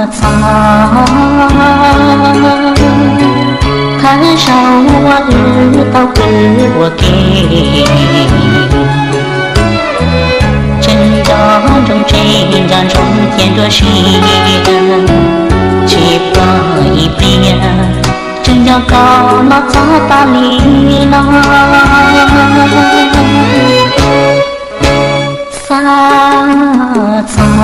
Txog thawj zaug uas wb tau pw ua ke, tseem nco ntsoov tsev nco ntsoov cia nruab siab, tsis pom ib pliag tseem nco koj los txog tas li no. Xav txog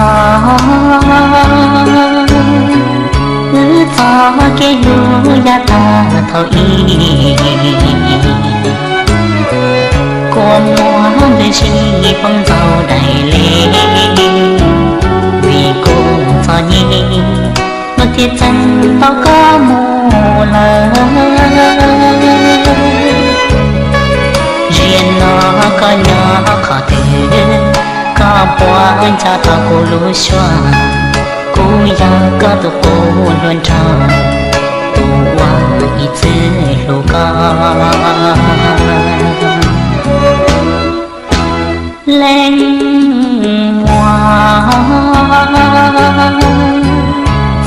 wb txoj kev hlub yav tag thaum ub, kua muag ntws si poob ntxaug daim le, vim kuv txom nyem luag thiaj txeeb tau koj mus lawm. Ziag no koj nyob qhov twg, koj puas nco tau kuv lub suab? Kuv yog koj tus qub hluas nraug, tus uas ib txwm hlub koj. Leej muam,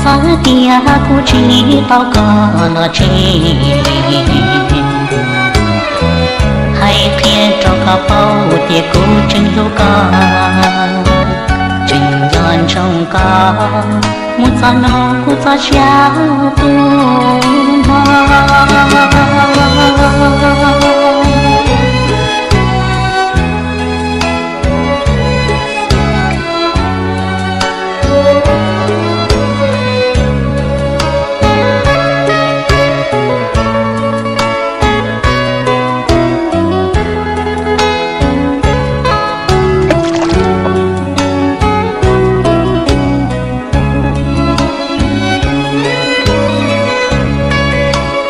txawm tias kuv tsis tau koj los tsev, hais qhia rau koj paub tias kuv tseem hlub koj, tseem nco ntsoov koj, mus txog hnub kuv txoj sia tu nrho.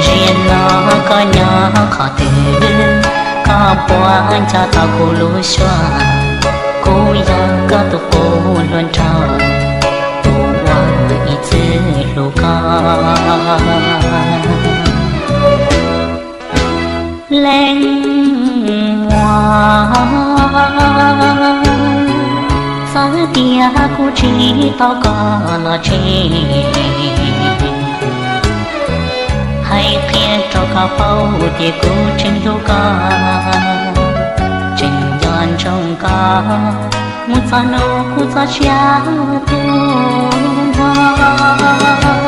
Ziag no koj nyob qhov twg, koj puas nco tau kuv lub suab? Kuv yog koj tus qub hluas nraug, tus uas ib txwm hlub koj. Leej muam, txawm tias kuv tsis tau koj los tsev, hais qhia rau koj paub tias kuv tseem hlub koj, tseem nco ntsoov koj, mus txog hnub kuv txoj sia tu nrho.